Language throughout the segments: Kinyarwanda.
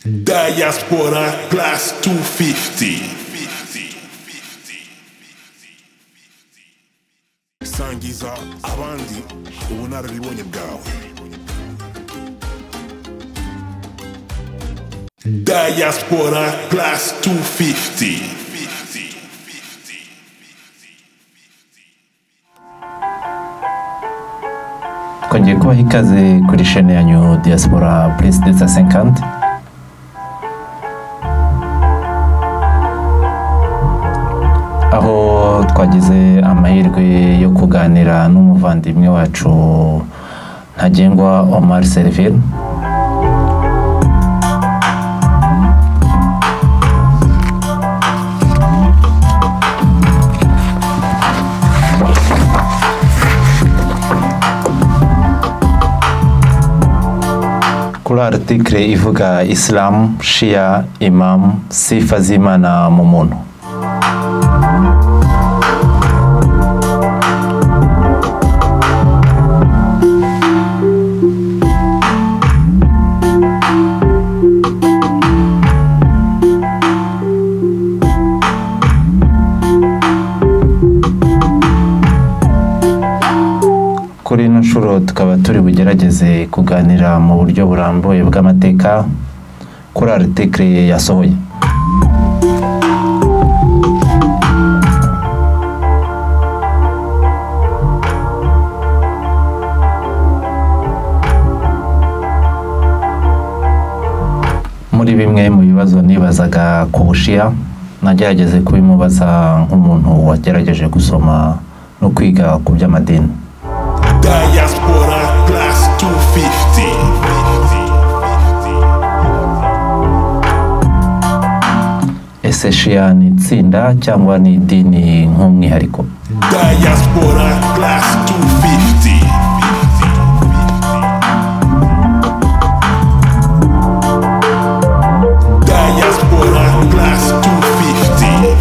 Diaspora Plus 250. Sangiza abandi ubunararibonye bwawe. Diaspora Plus 250. Twongeye kubaha ikaze kuri chaîne yanyu Diaspora Plus 250. Aho twagize amahirwe yo kuganira n'umuvandimwe wacu Ntagengwa Omar Serville. Kuri article ivuga Islam, Shia, Imam, sifa z'Imana mu muntu. Kuri ino nshuro tukaba turi bugerageze kuganira mu buryo burambuye bw'amateka kuri article yasohoye. Muri bimwe mu bibazo nibazaga ku Bushia, nagerageze kubimubaza nk'umuntu wagerageje gusoma no kwiga ku by'amadini. Diaspora Plus 250. Ese Shia ni itsinda cyangwa ni idini nk'umwihariko? Diaspora Plus 250. Diaspora Plus 250.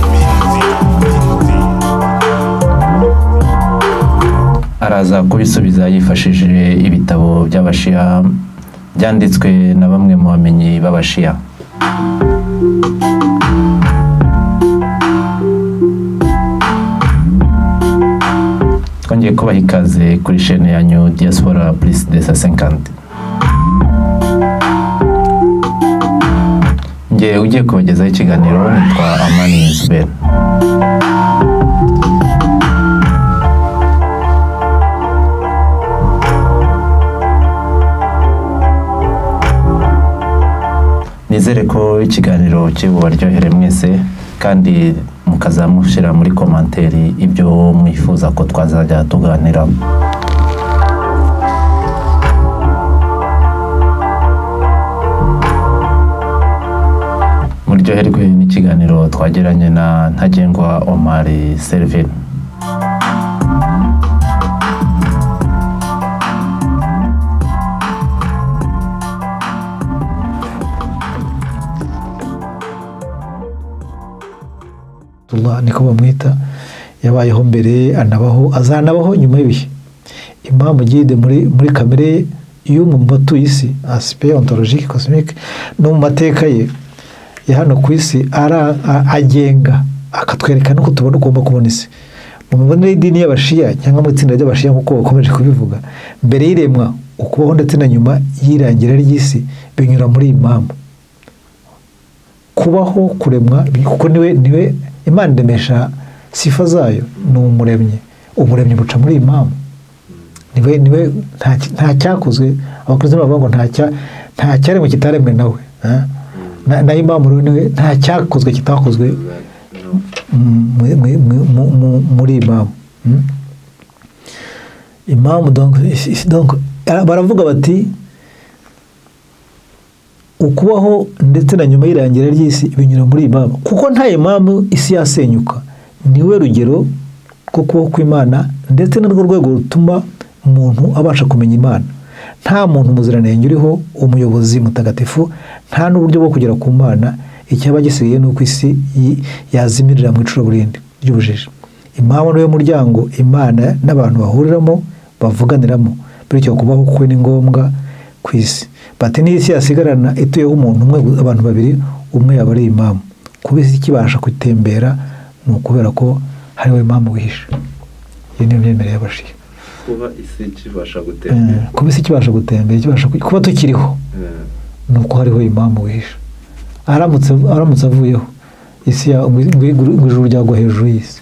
Araza kubisubiza yifashishije ibitabo by'abashia byanditswe na bamwe mu bamenyi b'abashia. Twongeye kubaha ikaze kuri chaîne yanyu Diaspora Plus 250. Nge ugiye kubagezaho ikiganiro nitwa Amani Zuberi. Nizere ko ikiganiro kibubaryohere mwese kandi mukazamushyira muri komanteri ibyo mwifuza ko twazajya tuganira. Muryoherwe n'ikiganiro twagiranye na Ntagengwa Omar Serville. Niko bamwita, yabayeho mbere anabaho azanabaho nyuma y'ibihe. Imamu Gide muri kamere y'umwe mu batuye isi, aspect ontologique cosmique, no mu mateka ye ya hano ku isi agenga akatwereka nuko tubona ugomba kubona isi. Mu mibonere y'idini y'abashia cyangwa mu itsinda ry'abashia nk'uko bakomeje kubivuga, mbere y'iremwa, ukubaho ndetse na nyuma y'irangira ry'isi binyura muri imamu. Kubaho, kuremwa, kuko niwe Imana iremesha sifa zayo, ni umuremyi. Umuremyi buca muri imamu. Niwe nta cyakozwe, abakuzi bavuga ngo nta cyaremwe kitaremwe nawe. Na imamu niwe nta cyakozwe kitakozwe muri imamu. Imamu donc baravuga bati ukubaho ndetse na nyuma y'irangira ry'isi binyura muri imamu, kuko nta imamu isi yasenyuka. Niwe rugero rwo kubaho kw'Imana ndetse narwo rwego rutuma umuntu abasha kumenya Imana. Nta muntu muziranenge uriho, umuyobozi mutagatifu, nta n'uburyo bwo kugera ku Mana. Icyaba gisigaye nuko isi yazimirira mu icuraburindi ry'ubujiji. Imamu niwe muryango Imana n'abantu bahuriramo, bavuganiramo, bityo kubaho kwe ni ngombwa ku isi. Bati n'isi yasigarana ituyeho umuntu umwe, abantu babiri, umwe yaba ari imamu. Kuba isi ikibasha gutembera ni ukubera ko hariho imamu wihishe. Iyo niyo myemerere y'abashiya. Kuba isi ikibasha gutembera, kuba isi ikibasha gutembera, ikibasha kuba tukiriho ni uko hariho imamu wihishe. Aramutse avuyeho isi ngo ijuru ryagwa hejuru y'isi.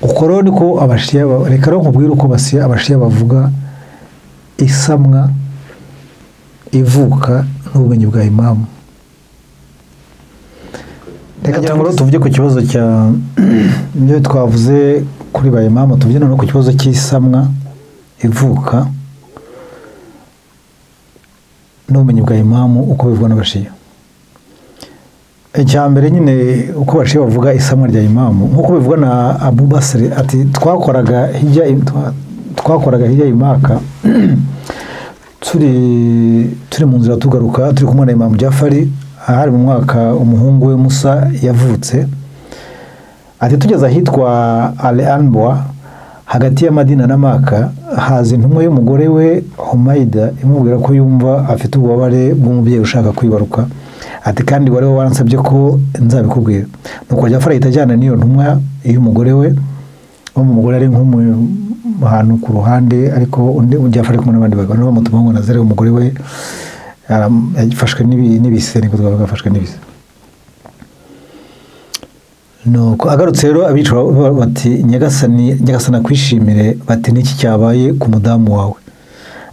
Uko rero niko abashiya, reka rero nkubwire uko abashiya bavuga isamwa ivuka n'ubumenyi bwa imamu. Reka ngo tuvuge ku kibazo cya ibyo twavuze kuri ba imamu, tuvuge noneho ku kibazo cy'isamwa ivuka n'ubumenyi bwa imamu uko bivugwa n'abashiya. Icya mbere nyine uko abashiya bavuga isamwa rya imamu nk'uko bivugwa na Abu Basri, ati twakoraga hijya imaka turi mu nzira tugaruka, turi kumwe na Imamu Jafari, ahari mu mwaka umuhungu we Musa yavutse. Ati tugeze ahitwa Al-Anbwa hagati ya Madina na Maka, haza intumwa y'umugore we Humaida imubwira ko yumva afite ububabare bw'umubyeyi ushaka kwibaruka. Ati kandi wari waransabye ko nzabikubwira. Nuko Jafari ahita ajyana n'iyo ntumwa y'umugore we, umugore ari nk'ahantu ku ruhande, ariko undi Jafari kumwe n'abandi bagabo bamutuma ngo nazere umugore we yafashwe n'ibise, niko twavuga afashwe n'ibise. Nuko agarutse rero abica bati Nyagasani, Nyagasani akwishimire, bati niki cyabaye ku mudamu wawe?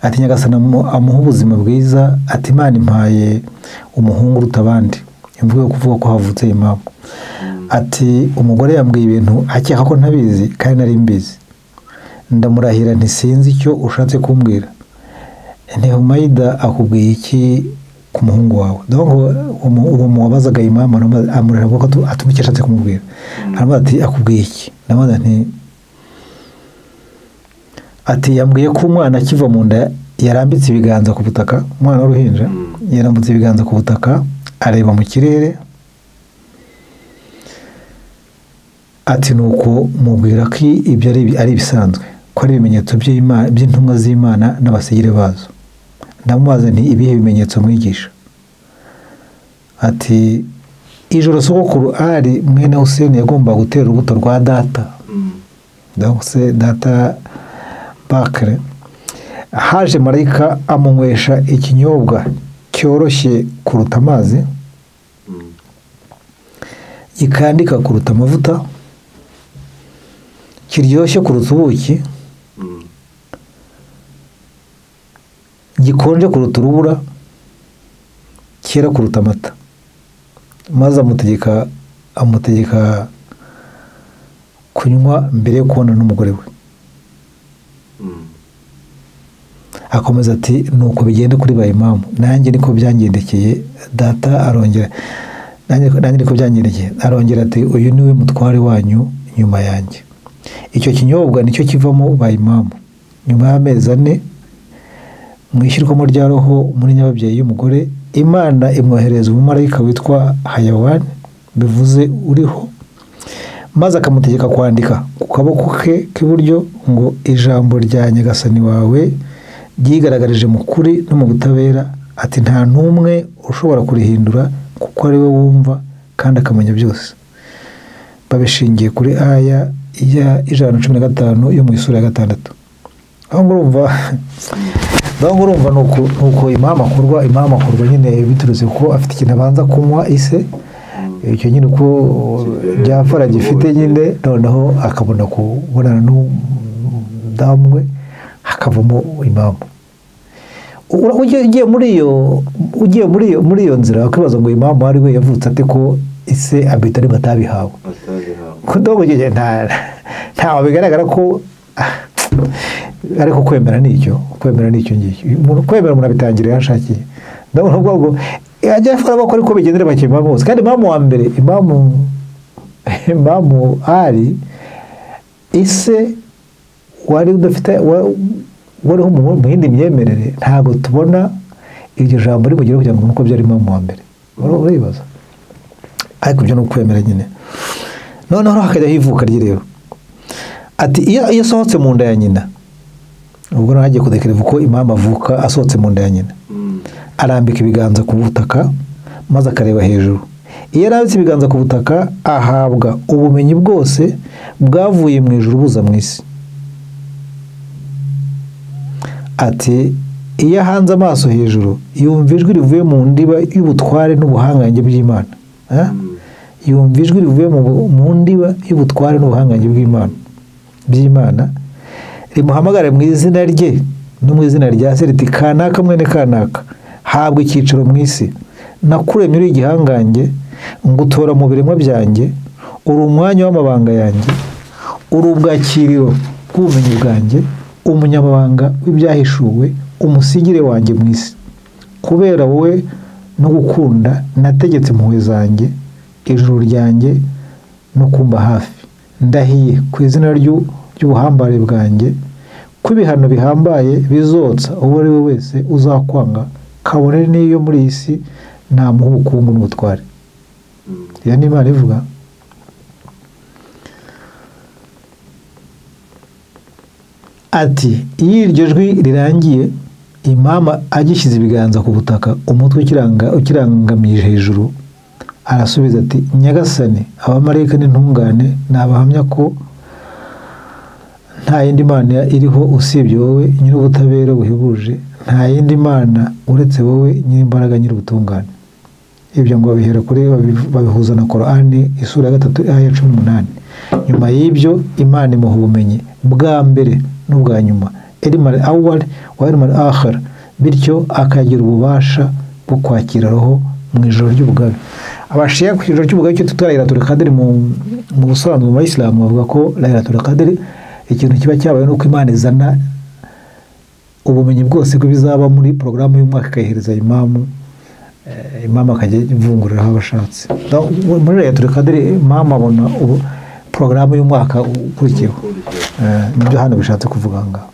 Ati Nyagasani amuha ubuzima bwiza, ati Imana impaye umuhungu uruta abandi. Imvugo yo kuvuga ko havutse imamu. Ati umugore yambwiye ibintu akeka ko ntabizi kandi nari mbizi. Ndamurahira nti sinzi icyo ushatse kumbwira. Nti Humaida akubwiye iki ku muhungu wawe? Donc uwo muwabazaga imamu amurahira ko atuma icyo ashatse kumubwira. Aramubaza ati akubwiye iki? Ndamubaza nti ati yambwiye ko umwana akiva mu nda yarambitse ibiganza ku butaka, umwana w'uruhinja yarambitse ibiganza ku butaka areba mu kirere. Ati nuko mubwira ko ibyo ari ibisanzwe, ko ari ibimenyetso by'intumwa z'Imana n'abasigire bazo. Ndamubaza nti ibihe bimenyetso mwigisha? Ati ijoro sogokuru Ali mwene Hussein yagomba gutera urubuto rwa data, donc c'est data Bakre, haje marayika amunywesha ikinyobwa cyoroshye kuruta amazi, gikandika kuruta amavuta, kiryoshye kuruta ubuki, gikonje kuruta urubura, cyera kuruta amata. Maze amutegeka kunywa mbere yo kubona n'umugore we. Akomeza ati nuko bigenda kuri ba imamu, nanjye niko byangendekeye. Data arongera nanjye niko byangendekeye. Arongera ati uyu niwe mutware wanyu nyuma yanjye. Icyo kinyobwa nicyo kivamo ba imamu. Nyuma y'amezi 4 mu ishyirwamo rya roho muri nyababyeyi y'umugore, Imana imwohereza umumarayika witwa Hayawani, bivuze uriho, maze akamutegeka kwandika ku kaboko ke k'iburyo ngo ijambo rya Nyagasani wawe ryigaragarije mu kuri no mu butabera. Ati nta n'umwe ushobora kurihindura kuko ari we wumva kandi akamenya byose. Babishingiye kuri aya ya 115 yo mu isura ya 6. Aho ngurumva urumva nuko imamu akorwa nyine biturutse ko afite ikintu abanza kunywa ise, icyo nyine uko Jafari gifite nyine, noneho akabona kubonana n'umudamu we hakavamo imamu. Ugiye muri iyo nzira ukibaza ngo imamu ari we yavutse ate ko ise Abitari batabihawe? Ntawe bigaragara ko ariko kwemera nicyo, kwemera nicyo ngicyo. Kwemera umuntu abitangira yashakiye. Ndabona ubwo ajya afara bakora uko bigendera bakima bose. Kandi imamu wa mbere, imamu Ali ise wari udafite wariho mu yindi myemerere, ntabwo tubona iryo jambo rimugira kugira ngo nuko byari imamu wa mbere. Uribaza. Ariko ibyo ni ukwemera nyine. Noneho hakajyaho ivuka rye rero. Ati iyo asohotse mu nda ya nyina, ubwo nagiye kudekereza uko imamu avuka asohotse mu nda ya nyina, arambika ibiganza ku butaka maze akareba hejuru. Iyo arambitse ibiganza ku butaka ahabwa ubumenyi bwose bwavuye mu ijuru buza mu isi. Ati iyo ahanze amaso hejuru yumva ijwi rivuye mu ndiba y'ubutware n'ubuhangange bw'Imana. Yumva ijwi rivuye mu ndiba y'ubutware n'ubuhangange bw'Imana rimuhamagara mu izina rye no mu izina rya se riti kanaka mwene kanaka, habwa icyicaro mu isi, nakuremye uri igihangange, ngutora mu biremwa byanjye, uri umwanya w'amabanga yanjye, uri ubwakiriro bw'ubumenyi bwanjye, umunyamabanga w'ibyahishuwe, umusigire wanjye mu isi. Kubera wowe no gukunda nategetse impuhwe zanjye, ijuru ryanjye no kumba hafi. Ndahiye ku izina ry'ubuhambare bwanjye ko ibihano bihambaye bizotsa uwo ari we wese uzakwanga, kabone n'iyo muri iyi si namuha ubukungu n'ubutware. Iyo ni Imana ivuga. Ati iyo iryo jwi rirangiye, imama agishyize ibiganza ku butaka, umutwe ukirangamije hejuru, arasubiza ati Nyagasani, abamarayika n'intungane ni abahamya ko nta yindi mana iriho usibye wowe, nyir'ubutabera buhebuje, nta yindi mana uretse wowe, nyir'imbaraga, nyir'ubutungane. Ibyo ngo babihera kuri babihuza na Korani isura ya 3 aya 18. Nyuma y'ibyo Imana imuha ubumenyi bwa mbere n'ubwa nyuma, ilmal awwal wa ilmal akhir, bityo akagira ububasha bwo kwakira roho mu ijoro ry'ubugabe. Abashiya ku ijoro ry'ubugabe cyo tutara Lailatul Qadr mu busobanuro mu Islam bavuga ko Lailatul Qadr ikintu kiba cyabaye nuko Imana izana ubumenyi bwose ko bizaba muri porogaramu y'umwaka ikayihereza imamu, imamu akajya ivungurira aho abashatse. Muri Lailatul Qadr imamu abona ubu porogaramu y'umwaka ukurikiyeho. Nibyo hano bishatse kuvuga ngaho.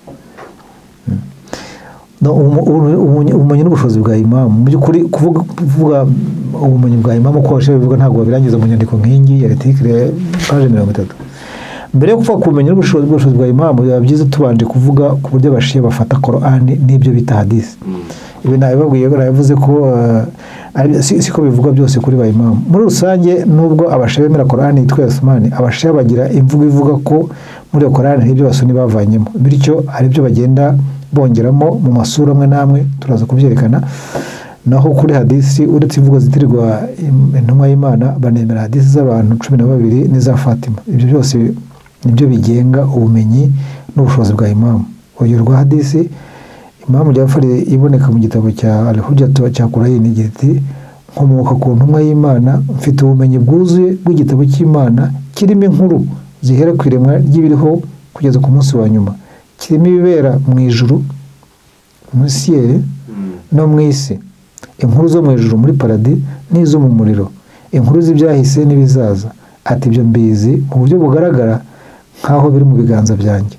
Ubumenyi n'ubushobozi bwa imamu, mu by'ukuri kuvuga ubumenyi bwa imamu uko bashoboye bivuga ntabwo babirangiza mu nyandiko nk'ingi ya article page 30. Mbere yo kuvuga ku bumenyi n'ubushobozi bwa imamu, biba byiza tubanje kuvuga ku buryo abashiya bafata Korani n'ibyo bita hadisi. Ibi nabibabwiye, nabivuze ko siko bivugwa byose kuri ba imamu. Muri rusange nubwo abashiya bemera Korani yitwa Yasmani, abashiya bagira imvugo ivuga ko muri Korani hari ibyo basuni bavanyemo, bityo hari ibyo bagenda bongeramo mu masura amwe n'amwe, turaza kubyerekana. Naho kuri hadisi, uretse imvugo zitirirwa intumwa y'Imana, banemera hadisi z'abantu 12 n'iza Fatima. Ibyo byose nibyo bigenga ubumenyi n'ubushobozi bwa imamu. Urugero rwa hadisi Imamu Jafari iboneka mu gitabo cya Al-Hujjat cya Qurayni igira iti nkomoka ku ntumwa y'Imana, mfite ubumenyi bwuzuye bw'igitabo cy'Imana kirimo inkuru zihera ku iremwa ry'ibiriho kugeza ku munsi wa nyuma, kirimo ibibera mu ijuru muri siyeri no mu isi, inkuru zo mu ijuru muri paradis n'izo mu muriro, inkuru z'ibyahise n'ibizaza. Ati ibyo mbizi mu buryo bugaragara nk'aho biri mu biganza byanjye.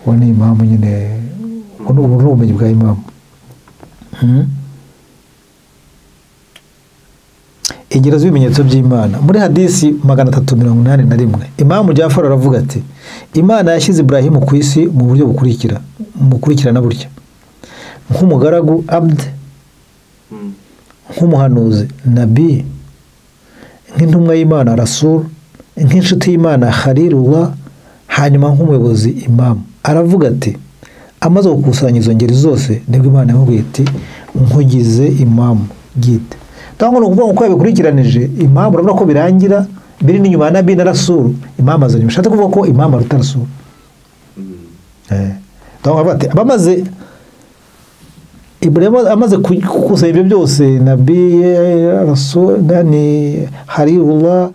Uwo ni imamu nyine, ubu ni ubumenyi bwa imamu. Ingero z'ibimenyetso by'Imana. Muri hadisi 381 Imamu Jafar aravuga ati Imana yashyize Ibrahimu ku isi mu buryo bukurikira, mukurikirana burya: nk'umugaragu abd, nk'umuhanuzi nabi, nk'intumwa y'Imana rasul, nk'inshuti y'Imana khalilullah, hanyuma nk'umuyobozi imamu. Aravuga ati amaze gukusanya izo ngeri zose nibwo Imana yamubwiye iti nkugize imamu gite. Tango no kuvuga uko yabikurikiranije imamu, urabona ko birangira biri n'inyuma ya nabi na rasul, imamu azanye. Bishatse kuvuga ko imamu aruta rasul. Tango avuga ati abamaze Ibrahim amaze gukusanya ibyo byose, nabi, rasul, nani, khalilullah,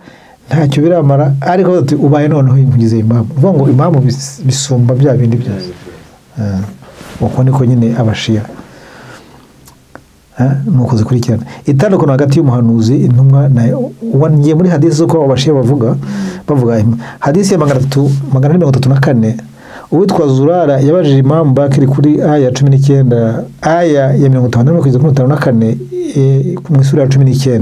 ntacyo biramara, ariko ati ubaye noneho nkugize imamu. Uvuga ngo imamu bisumba bya bindi byose. Uko niko nyine abashiya nuko zikurikirana. Itandukano hagati y'umuhanuzi intumwa na ngiye muri hadisi z'uko abashiya bavuga hadisi ya 434 uwitwa Zurara yabajije Imamu Bakiri kuri aya 19 aya ya 51 kugeza kuri 54 mu isura ya 19.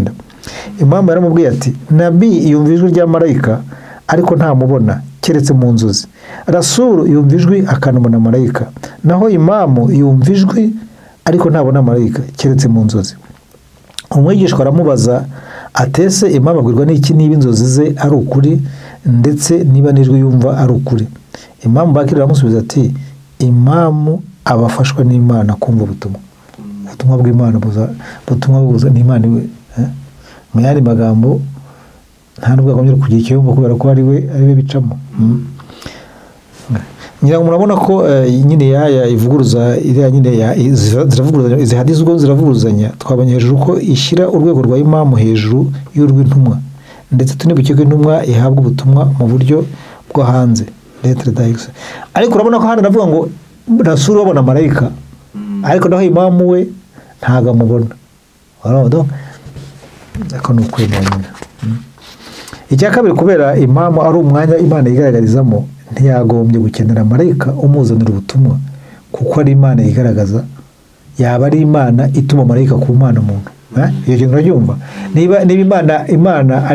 Imamu yaramubwiye ati nabi yumva ijwi rya marayika ariko ntamubona, keretse mu nzozi. Rasulu yumva ijwi akanabona marayika, naho imamu yumva ijwi ariko ntabona marayika keretse mu nzozi. Umwigishwa aramubaza atese imamu abwirwa n'iki niba inzozi ze ari ukuri ndetse niba n'ijwi yumva ari ukuri? Imamu Bakiri aramusubiza ati imamu abafashwa n'Imana kumva ubutumwa, ubutumwa bw'Imana butumwa buza n'Imana iwe. Mu yandi magambo nta nubwo agombye kugira icyo yumva kubera ko ari we bicamo. Ngira ngo murabona ko nyine yaya ivuguruza iriya nyine ya ziravuguruzanya, izi hadisi ubwo ziravuguruzanya. Twabonye hejuru ko ishyira urwego rwa imamu hejuru y'urw'intumwa, ndetse tunibuke ko intumwa ihabwa ubutumwa mu buryo bwo hanze, lettre d'Aix. Ariko urabona ko hano navuga ngo Rasulu babona marayika, ariko naho imamu we ntago amubona. Urabona ako ni ukwemera. Icya kabiri, kubera imamu ari umwanya Imana yigaragarizamo, ntiyagombye gukenera marayika umuzanira ubutumwa, kuko ari Imana yigaragaza. Yaba ari Imana ituma marayika ku Mana muntu. Iyo kintu urabyumva? Niba Imana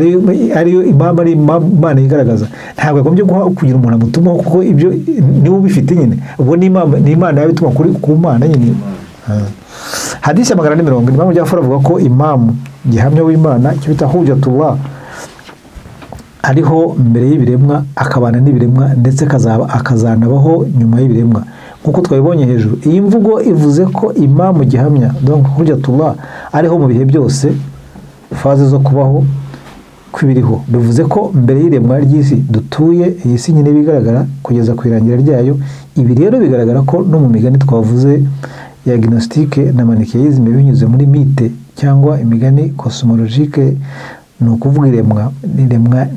ariyo imamu ari Imana yigaragaza, ntabwo yagombye kugira umuntu amutumaho, kuko ibyo niwe ubifite nyine. Ubwo ni Imana yabituma ku Mana nyine. Hadisi ya 440, Imamu Jafar avuga ko imamu gihamya w'Imana icyo bita hujjatullah ariho mbere y'ibiremwa, akabana n'ibiremwa, ndetse akazanabaho nyuma y'ibiremwa, nkuko twabibonye hejuru. Iyi mvugo ivuze ko imamu gihamya, donc hujjatullah, ariho mu bihe byose, faze zo kubaho kw'ibiriho. Bivuze ko mbere y'iremwa ry'isi dutuye, iyi si nyine bigaragara kugeza ku irangira ryayo. Ibi rero bigaragara ko no mu migani twavuze ya gnostique na manichéisme binyuze muri mythe cyangwa imigani cosmologique, ni ukuvuga iremwa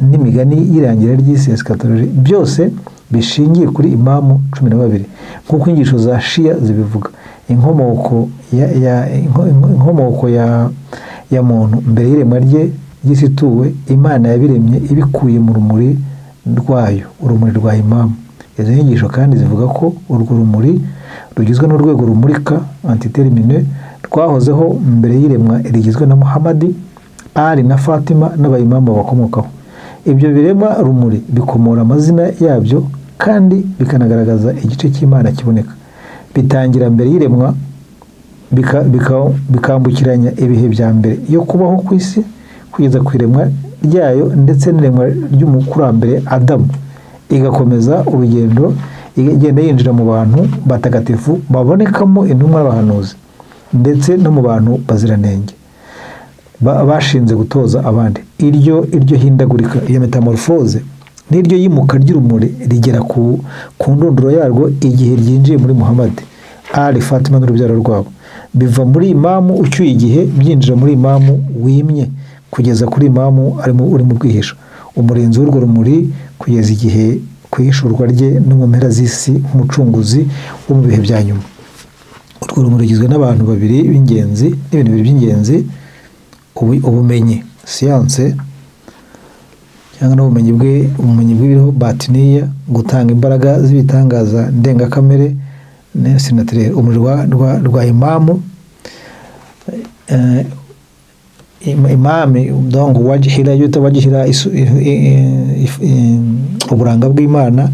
n'imigani y'irangira ry'isi eschatologie, byose bishingiye kuri imamu 12 nk'uko inyigisho za Shia zibivuga. Inkomoko ya muntu mbere y'iremwa rye ry'isi ituwe, Imana yabiremye ibikuye mu rumuri rwayo, urumuri rwa imamu. Izo nyigisho kandi zivuga ko urwo rumuri rugizwe n'urwego rumurika entité lumineuse rwahozeho mbere y'iremwa rigizwe na Muhammad, Ali na Fatima n'abayimamu bakomokaho. Ibyo biremwa rumuri bikomora amazina yabyo kandi bikanagaragaza igice cy'Imana kiboneka. Bitangira mbere y'iremwa, bikambukiranya ibihe bya mbere yo kubaho ku isi kugeza ku iremwa ryayo ndetse n'iremwa ry'umukurambere Adamu, igakomeza urugendo igenda yinjira mu bantu batagatifu babonekamo intumwa n'abahanuzi, ndetse no mu bantu baziranenge bashinze gutoza abandi. Iryo hindagurika, iyo metamorphose n'iryo yimuka ry'urumuri rigera ku ndunduro yarwo igihe ryinjiye muri Muhammad, Ali, Fatima n'urubyaro rwabo. Biva muri imamu ucyuye igihe byinjira muri imamu wimye kugeza kuri imamu uri mu bwihisho, umurinzi w'urwo rumuri kugeza igihe kwihishurwa rye no mu mpera z'isi nk'umucunguzi wo mu bihe bya nyuma. Urwo rumuri rugizwe n'abantu babiri b'ingenzi n'ibintu bibiri by'ingenzi: ubumenyi siyanse cyangwa n'ubumenyi ubumenyi bw'ibiriho batiniya, gutanga imbaraga z'ibitangaza ndengakamere sinatirere, umuriro rwa imamu, imami donc wajihira yuta wajihira uburanga bw'Imana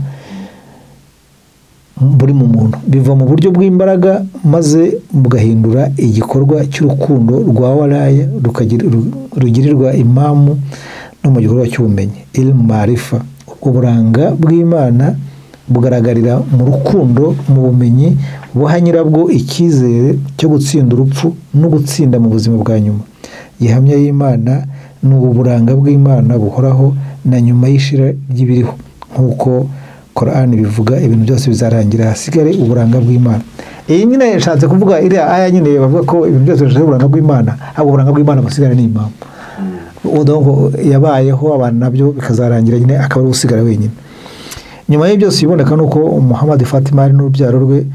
buri mu muntu, biva mu buryo bw'imbaraga maze bugahindura igikorwa cy'urukundo rwa walaya rugirirwa imamu no mu gikorwa cy'ubumenyi ilmu marifa. Ubwo buranga bw'Imana bugaragarira mu rukundo, mu bumenyi buha nyirabwo icyizere cyo gutsinda urupfu no gutsinda mu buzima bwa nyuma. Gihamya y'Imana ni ubu buranga bw'Imana buhoraho na nyuma y'ishira ry'ibiriho, nk'uko Korani bivuga, ibintu byose bizarangira hasigare uburanga bw'Imana. Iyi nyine yashatse kuvuga iriya aya nyine bavuga ko ibintu byose bishira uburanga bw'Imana, ahubwo uburanga bw'Imana busigara ni imamu. Donc yabayeho abantu nabyo bikazarangira nyine akaba ari usigara wenyine. Nyuma y'ibyo byose iboneka nuko Muhammad, Fatima n'urubyaro rwe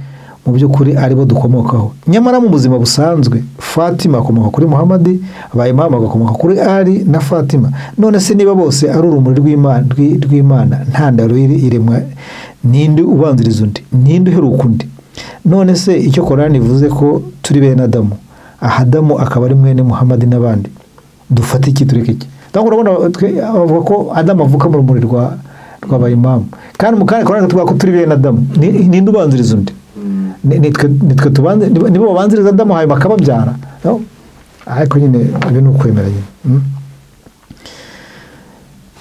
mu by'ukuri aribo dukomokaho. Nyamara mu buzima busanzwe Fatima akomoka kuri Muhammad, abayimamu bagakomoka kuri Ali na Fatima. None se niba bose ari urumuri rw'Imana, ntandaro iremwa, ninde ubanziriza undi, ninde uheruka undi? None se icyo Korani ivuze ko turi bene Adamu, Adamu akaba ari mwene Muhammad n'abandi, dufate iki tureke iki? Donc urabona bavuga ko Adamu avuka mu rumuri rwa rw'abayimamu. Kandi mu kanya Korani tuvuga ko turi bene Adamu, ninde ubanziriza undi? Nitwe tubanze, nibo babanziriza Adamu hanyuma akababyara. Ariko nyine ibi ni ukwemera nyine.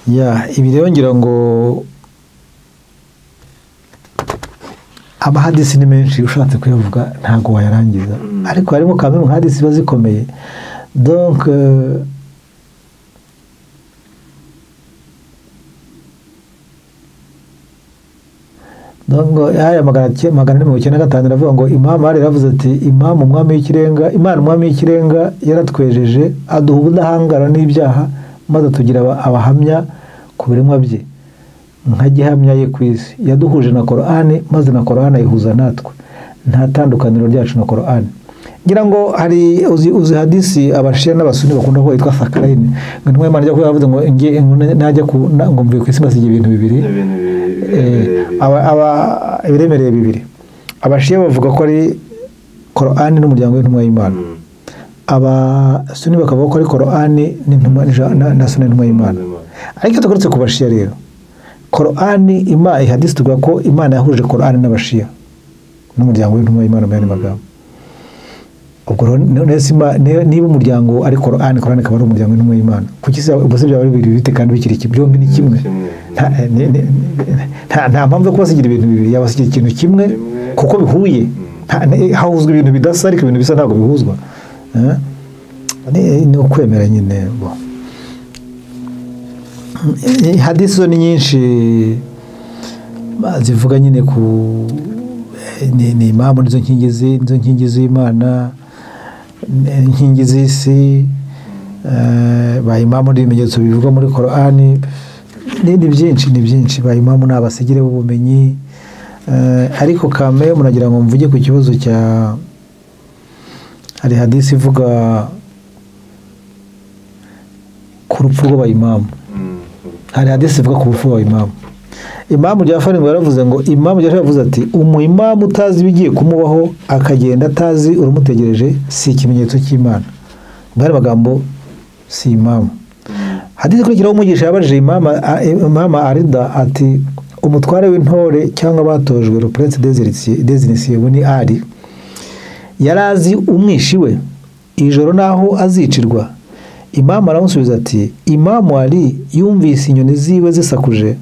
Ya ibi rero ngira ngo amahadisi ni menshi, ushatse kuyavuga ntabwo wayarangiza, ariko harimo kamwe mu hadisi ziba zikomeye. Donc aya 495 aravuga ngo Imam Ali yaravuze ati Imam umwami w'ikirenga, Imana umwami w'ikirenga yaratwejeje aduha ubudahangara n'ibyaha, maze tugira abahamya ku biremwa bye nka gihamya ye ku isi. Yaduhuje na Korani, maze na Korani ayihuza natwe, nta tandukaniro ryacu na Korani. Ngira ngo hari uzi hadisi abashia n'abasuni bakunda ko yitwa Sakaraini, ngo intumwa y'Imana ijya yavuze ngo nge najya ngo mvuye ku isi basigiye ibintu bibiri, ibiremereye bibiri. Abashia bavuga ko ari Korani n'umuryango w'intumwa y'Imana, abasuni bakavuga ko ari Korani n'intumwa na sunna y'intumwa y'Imana. Ariko tugarutse ku bashia rero, Korani ima hadisi tuvuga ko Imana yahuje Korani n'abashia n'umuryango w'intumwa y'Imana mu yandi magambo. Ubwo niba umuryango ari Korani, Korani ikaba ari umuryango w'intumwa y'Imana, kuki se ubwo se byaba ari bibiri bite kandi bikiri byombi ni kimwe? Nta mpamvu yo kubasigira ibintu bibiri, yabasigira ikintu kimwe kuko bihuye. Hahuzwa ibintu bidasa, ariko ibintu bisa ntabwo bihuzwa. Ni ukwemera nyine. Hadisi zo ni nyinshi zivuga nyine ku ni imamu, nizo nkingi z'Imana, inkingi z'isi, ba imamu n'ibimenyetso bivugwa muri Korani, ni byinshi, ni byinshi. Ba imamu ni abasigire b'ubumenyi. Ariko kame munagira ngo mvuge ku kibazo cya hari hadisi ivuga ku rupfu rw'abayimamu. Hari hadisi ivuga ku rupfu rw'abayimamu. Imamu Jafari ngo yaravuze ngo Imamu Jafari yavuze ati umuimamu utazi ibigiye kumubaho akagenda atazi urumutegereje si ikimenyetso cy'Imana. Bari magambo si imamu. Hadisi ikurikiraho umugisha yabajije Imama Arida ati umutware w'intore cyangwa batojwe le prince des initiés ni Ali yarazi umwishi we ijoro naho azicirwa. Imamu aramusubiza ati Imamu Ali yumvise inyoni ziwe zisakuje,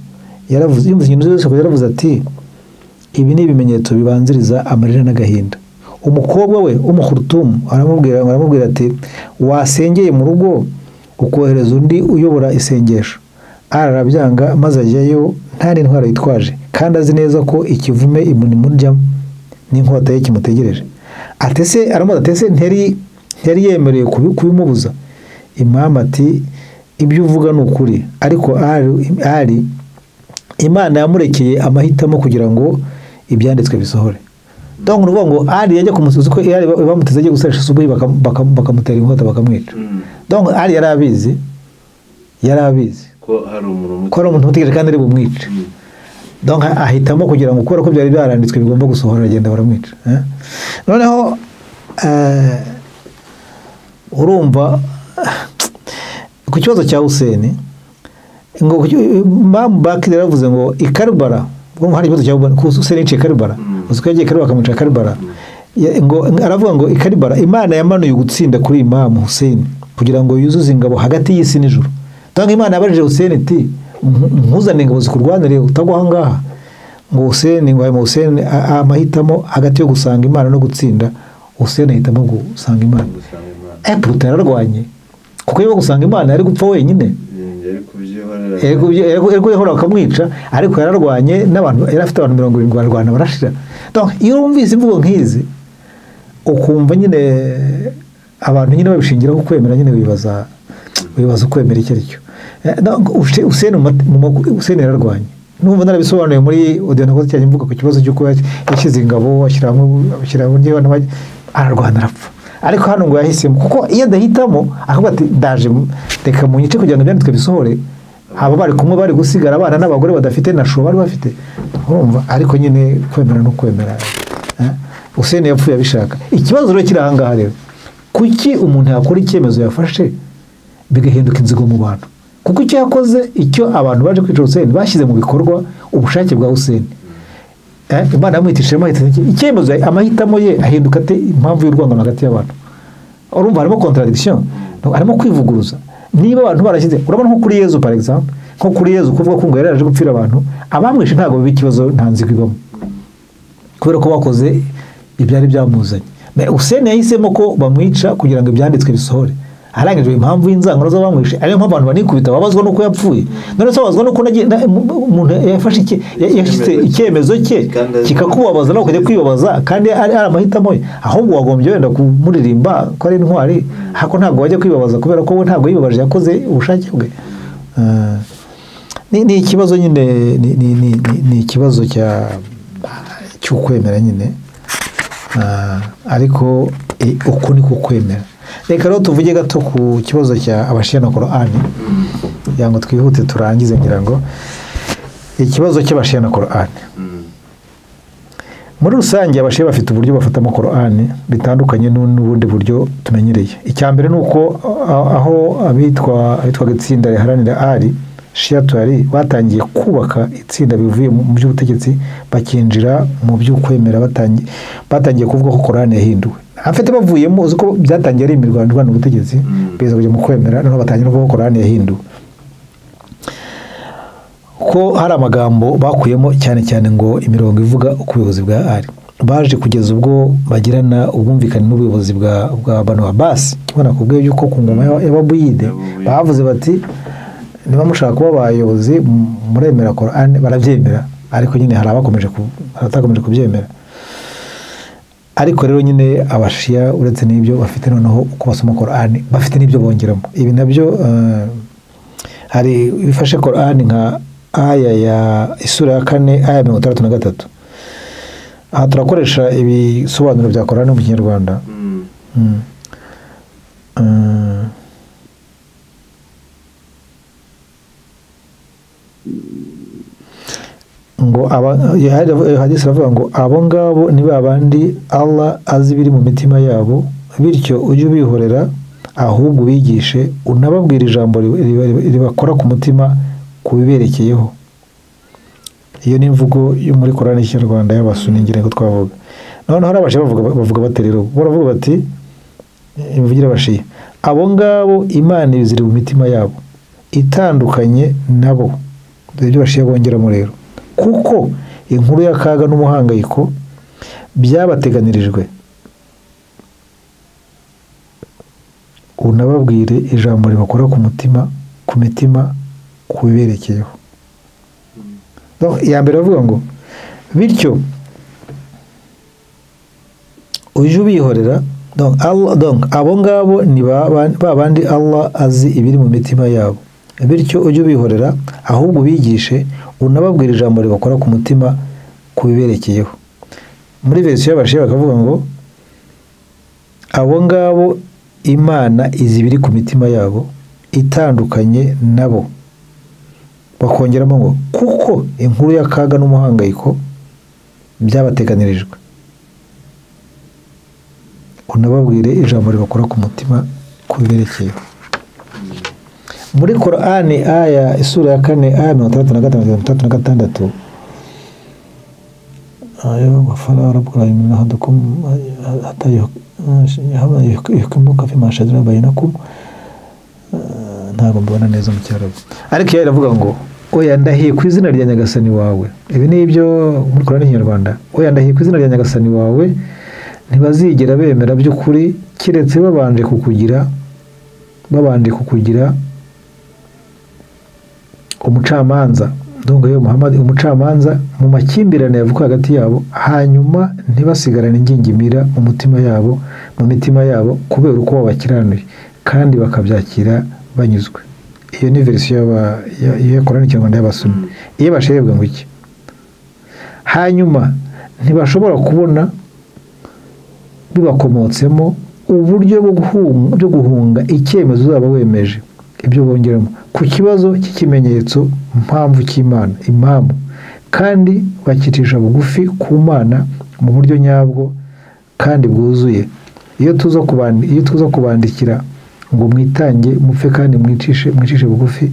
yaravuze yumvise inyoni ziwe zisakuje, yaravuze ati ibi ni ibimenyetso bibanziriza amarira n'agahinda. Umukobwa we Umukhurtum aramubwira ati wasengeye mu rugo ukohereza undi uyobora isengesho. Arabyanga maze ajyayo nta n'intwaro yitwaje, kandi azi neza ko ikivume imurya n'inkota ye kimutegereje. Atese aramubaza atese nteri yemerewe kubimubuza. Imam ati ibyo uvuga ni ukuri, ariko Ali Imana yamurekeye amahitamo kugira ngo ibyanditswe bisohore. Donc nuvuga ngo Ali yajya kumusubiza ko Ali bamuteze agiye gusarisha subuhi bakamutera inkota bakamwica. Donc Ali yarabizi ko hari umuntu umutegereje kandi ari bumwice. Donc ahitamo kugira ngo kubera ko byari byaranditswe bigomba gusohora, agenda baramwica. Noneho urumva ku kibazo cya Hussein ngo Imam Bakir yaravuze ngo ikarubara, ubwo hari ikibazo cya Hussein yiciye Karubara, uzi ko yagiye Karubara akamwica Karubara, ngo aravuga ngo ikarubara Imana yamanuye gutsinda kuri Imam Hussein kugira ngo yuzuze ingabo hagati y'isi n'ijuru. Donc Imana yabajije Hussein iti nkuzane ingabo zikurwanire utagwa aha ngaha. Ngo Hussein ngo Hussein amahitamo hagati yo gusanga Imana no gutsinda, Hussein ahitamo gusanga Imana. Pluto yararwanye kuko iyo gusanga Imana yari gupfa wenyine, yari kubyihorera bakamwica, ariko yararwanye n'abantu, yari afite abantu 70 bararwana barashira. Donc iyo wumvise imvugo nk'izi ukumva nyine abantu nyine babishingiraho kwemera nyine, wibaza ukwemera icyo aricyo. Hussein yararwanye. Numva narabisobanuye muri audio nakoze cyane mvuga ku kibazo cy'uko yashyize ingabo ashyira undi ararwana arapfa. Ariko hano ngo yahisemo, kuko iyo adahitamo akavuga ati ndaje reka munyice kugira ngo ibyanditswe bisohore, abo bari kumwe bari gusigara abana n'abagore badafite na shuba bari bafite. Urumva ariko nyine kwemera no kwemera. Hussein yapfuye abishaka. Ikibazo rero kiri aha ngaha rero, kuki umuntu yakora icyemezo yafashe bigahinduka inzigo mu bantu? Kuko icyo yakoze, icyo abantu baje kwica Hussein bashyize mu bikorwa ubushake bwa Hussein. Imana yamwitishijemo icyemezo, amahitamo ye ahinduka ate impamvu y'urwangano hagati y'abantu. Urumva harimo contradiction, harimo kwivuguruza. Niba abantu barashyize, urabona nko kuri Yezu par exemple, nko kuri Yezu kuvuga ko ngo yari yaje gupfira abantu, abamwishe ntabwo biba ikibazo, nta nzigo ibamo, kubera ko bakoze ibyari byamuzanye. Hussein yahisemo ko bamwica kugira ngo ibyanditswe bisohore. Arangije impamvu y'inzangano z'abamwishe, ariyo mpamvu abantu banikubita babazwa nuko yapfuye. None se babazwa nuko umuntu yafashe icyemezo cye kikakubabaza nawe ukajya kwibabaza, kandi ari amahitamo ye. Ahubwo wagombye wenda kumuririmba ko ari intwari, ariko ntabwo wajya kwibabaza kubera ko we ntabwo yibabaje, yakoze ubushake bwe. Ni ikibazo nyine, ni ikibazo cy'ukwemera nyine, ariko uku ni kukwemera. Reka rero tuvuge gato ku kibazo cya abashiya na Korani, kugira ngo twihute turangize. Ngira ngo ikibazo cy'abashiya na Korani muri rusange, abashiya bafite uburyo bafatamo Korani bitandukanye n'ubundi buryo tumenyereye. Icya mbere ni uko aho abitwaga itsinda riharanira Ali, Shiatu Ali, batangiye kubaka itsinda bivuye mu by'ubutegetsi bakinjira mu by'ukwemera, batangiye kuvuga ko Korani yahinduwe. Afite bavuyemo, uzi ko byatangiye ari imirwano irwana ubutegetsi, biza kujya mu kwemera, noneho batangira kuvuga ko Korani yahinduwe, ko hari amagambo bakuyemo cyane cyane ngo imirongo ivuga ku buyobozi bwa Ali. Baje kugeza ubwo bagirana ubwumvikane n'ubuyobozi bwa Banu Abbas, kimwe nakubwiye yuko ku ngoma y'Ababuyide bavuze bati niba mushaka kuba abayobozi muremera Korani, barabyemera, ariko nyine hari abakomeje abatakomeje kubyemera. Ariko rero nyine abashiya uretse n'ibyo bafite noneho uko basoma Korani, bafite n'ibyo bongeramo. Ibi nabyo hari bifashe Korani nka aya ya isura ya 4 aya 63. Aha turakoresha ibisobanuro bya Korani mu Kinyarwanda. Ngo hadisi iravuga ngo abo ngabo ni babandi Allah azi ibiri mu mitima yabo, bityo ujye ubihorera, ahubwo ubigishe unababwira ijambo ribakora ku mutima kubiberekeyeho. Iyo ni imvugo yo muri Korani y'Ikinyarwanda y'Abasuni, ngira ngo twavuga. Noneho hari abashiya bavuga bati rero, baravuga bati imvugire abashiya, abo ngabo Imana ibiziri mu mitima yabo itandukanye nabo. Dore ibyo abashiya bongeramo rero, kuko inkuru y'akaga n'umuhangayiko byabateganirijwe, unababwire ijambo ribakora ku mutima, ku mitima kubiberekeyeho. Iya mbere bavuga ngo bityo ujye ubihorera, donc abo ngabo ni babandi Allah azi ibiri mu mitima yabo, bityo ujye ubihorera, ahubwo ubigishe unababwira ijambo ribakora ku mutima kubiberekeyeho. Muri verisiyo y'abashiya bakavuga ngo abo ngabo Imana izi ibiri ku mitima yabo itandukanye nabo, bakongeramo ngo kuko inkuru y'akaga n'umuhangayiko byabateganirijwe, unababwire ijambo ribakora ku mutima kubiberekeyeho. Muri Korani aya isura ya 4 aya 65 66, ayo wafala rabbuka la yu'minu ahadukum hatta yuhkimuka fima shajara bainakum. Ntabwo mbona neza mu Cyarabu, ariko iyo iravuga ngo oya ndahiye ku izina rya Nyagasani wawe. Ibi ni ibyo muri Korani y'Ikinyarwanda. Oya ndahiye ku izina rya Nyagasani wawe, ntibazigera bemera by'ukuri keretse babanje kukugira umucamanza, ndongo yo Muhammad, umucamanza mu makimbirane yavuka hagati yabo, hanyuma ntibasigarane ingingimira mu mutima yabo, mu mitima yabo, kubera uko babakiranuye kandi bakabyakira banyuzwe. Iyo ni verisiyo ya Korani y'Ikinyarwanda y'Abasuni. Iyo basherebwa ngo iki, hanyuma ntibashobora kubona bibakomotsemo uburyo bwo guhunga icyemezo uzaba wemeje. Ibyo bongeramo ku kibazo cy'ikimenyetso mpamvu cy'Imana, impamvu, kandi bakicisha bugufi ku Mana mu buryo nyabwo kandi bwuzuye. Iyo tuza kubandikira ngo mwitange mupfe kandi mwicishe bugufi,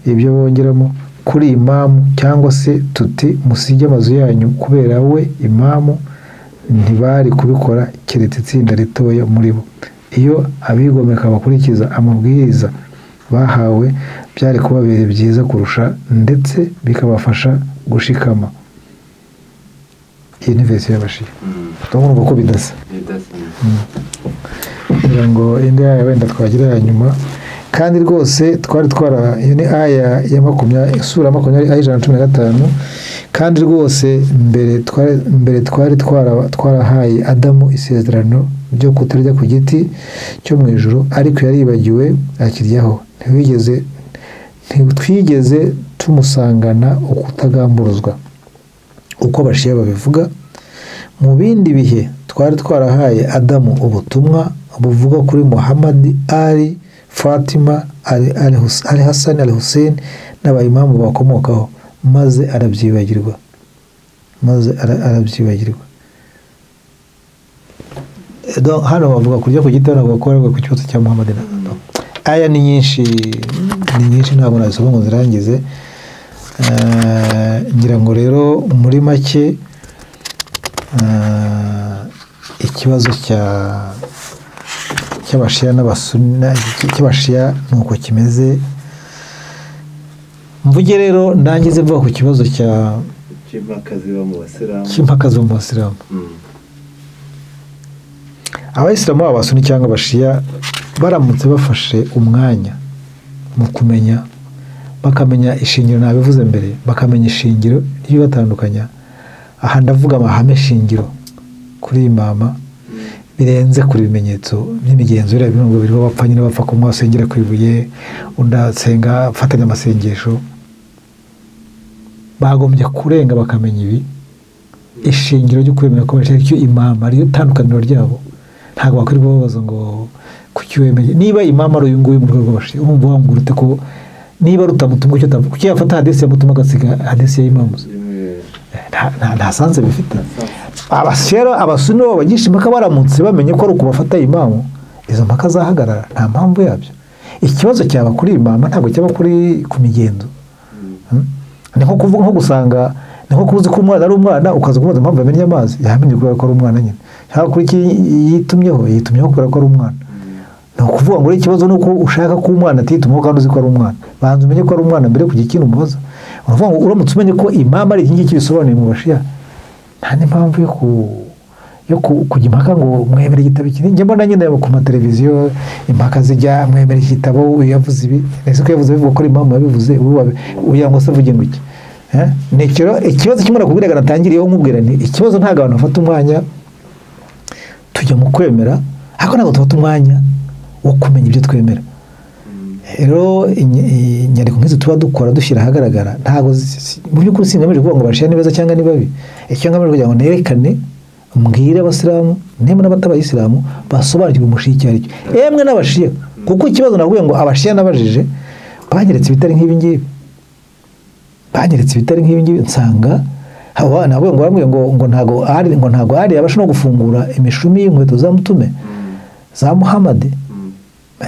ibyo bongeramo kuri imamu, cyangwa se tuti musige amazu yanyu kubera we imamu, ntibari kubikora keretse itsinda ritoya muri bo. Iyo abigomeka bakurikiza amabwiriza bahawe byari kubabera byiza kurusha, ndetse bikabafasha gushikama. Iyi ni verisiyo y'abashiya. Turabona uko bidasa. Kugira ngo indi aya wenda twagira ya nyuma, kandi rwose twari twara, iyo ni aya ya sura 20 aya 115. Kandi rwose mbere twari twarahaye Adamu isezerano ryo kutarya ku giti cyo mu ijuru, ariko yaribagiwe akiryaho. Ntitwigeze tumusangana ukutagamburuzwa. Uko abashiya babivuga, mu bindi bihe twari twarahaye Adamu ubutumwa buvuga kuri Muhammad, Ali, Fatima, Ali Hassan, Ali Hussein n'abayimamu bakomokaho, maze arabyibagirwa. Hano bavuga kurya ku giti, hano bavuga ku kibazo cya Muhammad. Aya ni nyinshi, ntabwo nazisoma ngo zirangize. Ngira ngo rero muri make ikibazo cy'abashiya n'abasuna, cy'abashiya nuko kimeze. Mvuge rero ndangize mvuga ku kibazo cy'impaka ziba mu basilamu. Abayisilamu b'abasuni cyangwa abashiya baramutse bafashe umwanya mu kumenya, bakamenya ishingiro, nabivuze mbere, bakamenya ishingiro ry'ibatandukanya. Aha ndavuga amahame shingiro kuri imama, birenze kuri ibimenyetso by'imigenzo biriya birungo biriho bapfa nyine, bapfa kumwe asengera ku ibuye, undi asenga afatanya amasengesho. Bagombye kurenga bakamenya ibi ishingiro ryo kwemera ko aricyo imama, ariyo tandukaniro ryabo. Ntabwo bakwirirwa babaza ngo kuki wemeye niba imama ari uyu nguyu mu rwego rw'abashiya, urumva wambwira ute ko niba rutamutumwa icyo utavuga, kuki yafata hadisi ya mutuma agasiga hadisi ya imamu? Nta sanze bifite. Abashiya abasuni bo bagisha impaka baramutse bamenye ko ari ukubafata imamu, izo mpaka zahagarara, nta mpamvu yabyo. Ikibazo cyaba kuri imama, ntabwo cyaba kuri ku migenzo. Ni nko kuvuga, nko gusanga, ni nko kuzi ko umwana ari umwana, ukaza kumubaza impamvu yamennye amazi, yamenye kubera ko ari umwana nyine. Cyangwa kuri iki yitumyeho kubera ko ari umwana. Ni ukuvuga ngo ikibazo ni uko ushaka ko umwana atitumaho kandi uzi ko ari umwana. Banza umenye ko ari umwana mbere kugira ikintu umubaza. Uravuga ngo uramutse umenye ko imama ari iki ngiki bisobanuye mu bashiya, nta n'impamvu yo kujya impaka ngo mwemere igitabo iki. Njye mbona nyine ku mateleviziyo impaka zijya mwemere igitabo, uyu yavuze ibi, ese ko yavuze bivuga ko imamu yabivuze, uyu ngo se avuge ngo iki. Ni ikibazo kimwe nakubwiraga natangiriyeho nkubwira nti ikibazo ntabwo abantu bafata umwanya tujya mu kwemera, ariko ntabwo tufata umwanya wo kumenya ibyo twemera. Rero inyandiko nk'izi tuba dukora dushyira ahagaragara, ntabwo mu by'ukuri singamije kuvuga ngo abashiya ni beza cyangwa ni babi. Icyo ngamije kugira ngo nerekane, mbwire abasilamu nemwe n'abatabayisilamu basobanukirwe umushiya icyo ari cyo, emwe n'abashiya. Kuko ikibazo navuye ngo abashiya nabajije banyeretse ibitari nk'ibi ngibi, nsanga navuye ngo bamwe ngo ntago ari abasha no gufungura imishumi y'inkweto za mutume za Muhammad.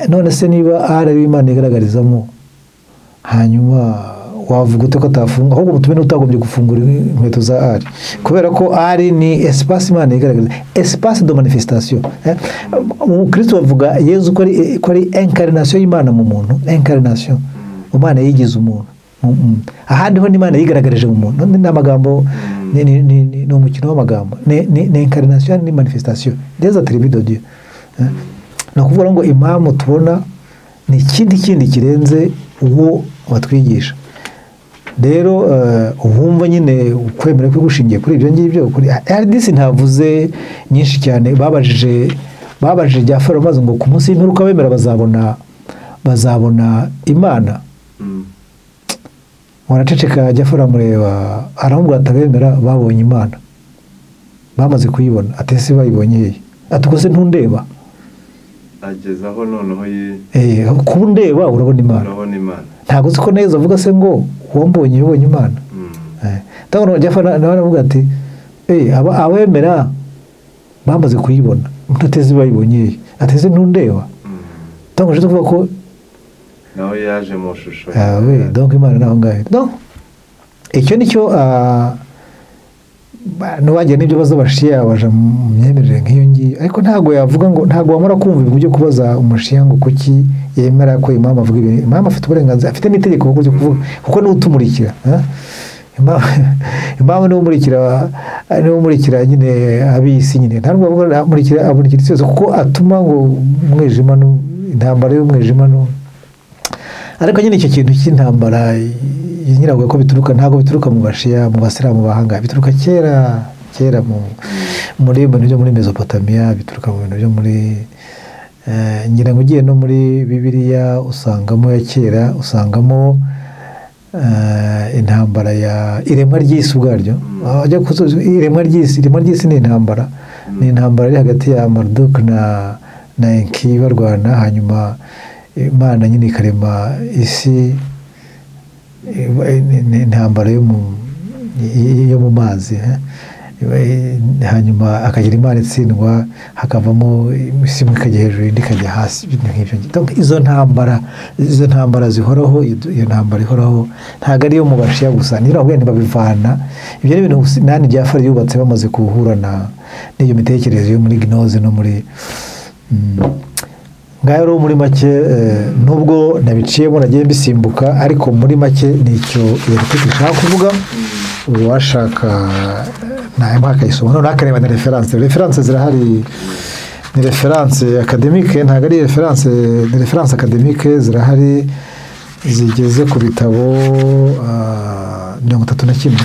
None se niba ari Imana igaragarizamo, hanyuma wavuga ute ko atafunga? Ahubwo mutume n'utagombye gufungura inkweto za ari, kubera ko ari ni espace Imana igaragariza, espace de manifestation. Mu Kristo bavuga Yezu ko ari incarnation y'Imana mu muntu, incarnation Imana yigize umuntu. Ahandi ho n'Imana yigaragarije mu muntu. Ni amagambo, ni umukino w'amagambo, ni incarnation ni manifestation des attributs de Dieu. Ni ukuvuga ngo imamu tubona ni ikindi kirenze uwo batwigisha. Rero uwumva nyine ukwemera kwe gushingiye kuri ibyo ngibyo, kuri hadisi ntavuze nyinshi cyane. Babajije Jafari maze ngo ku munsi w'imperuka bemera bazabona Imana. Waraceceka Jafari amureba aramubwira ati abemera babonye Imana, bamaze kuyibona. Ati ese bayibonye hehe? Ati ubwo se ntundeba? Agezaho noneho kuba undeba urabona Imana. Ntabwo uzi ko neza avuga se ngo uwambonye yabonye Imana. Ndabona Jafari nawe aravuga ati abemera bamaze kuyibona, ntateze bayibonye hehe? Ati ese ntundeba? Ndabona kuvuga ko Nawe yaje mu shusho. Oui, donc Imana naho ngaho. Donc icyo nicyo n'uwagira n'ibyo baza bashiya baja mu myemerere nk'iyo ngiyo, ariko ntabwo yavuga ngo ntabwo wamara kumva ibintu byo kubaza umushiya ngo kuki yemera ko imamu avuga ibintu. Imamu afite uburenganzira, afite n'itegeko ryo kuvuga, kuko niwe utumurikira. Imamu niwe umurikira nyine ab'isi nyine, ntabwo avuga amurikira amurikira isi yose, kuko atuma ngo umwijima intambara y'umwijima. Ariko nyine icyo kintu cy'intambara nyiravuga ko bituruka, ntabwo bituruka mu bashiya, mu basilamu bahanga, bituruka kera kera muri bintu byo muri Mesopotamia, bituruka mu bintu byo muri ngira ngo ugiye no muri Bibiliya usangamo ya kera, usangamo intambara ya iremwa ry'isi ubwaryo. Iremwa ry'isi ni intambara, ni intambara iri hagati ya Marduk na Enki barwana, hanyuma Imana nyine ikarema isi, intambara yo mu mazi, hanyuma akagira Imana itsindwa, hakavamo isi imwe ikajya hejuru indi ikajya hasi, ibintu nk'ibyo. Izo ntambara zihoraho, iyo ntambara ihoraho ntabwo ari iyo mu bashiya gusa, niyo ahubwo ntibabivana. Ibyo ni ibintu nani Jafari yubatse bamaze kuhura n'iyo mitekerereze yo muri Gnoze no muri ngayo. Rero muri make nubwo nabiciyemo nagiye mbisimbuka, ariko muri make nicyo iyo article ishaka kuvuga. Uwashaka nawe akayisoma noneho akareba na reference zirahari, ni reference académique, ntabwo ari reference, ni reference académique zirahari zigeze ku bitabo 31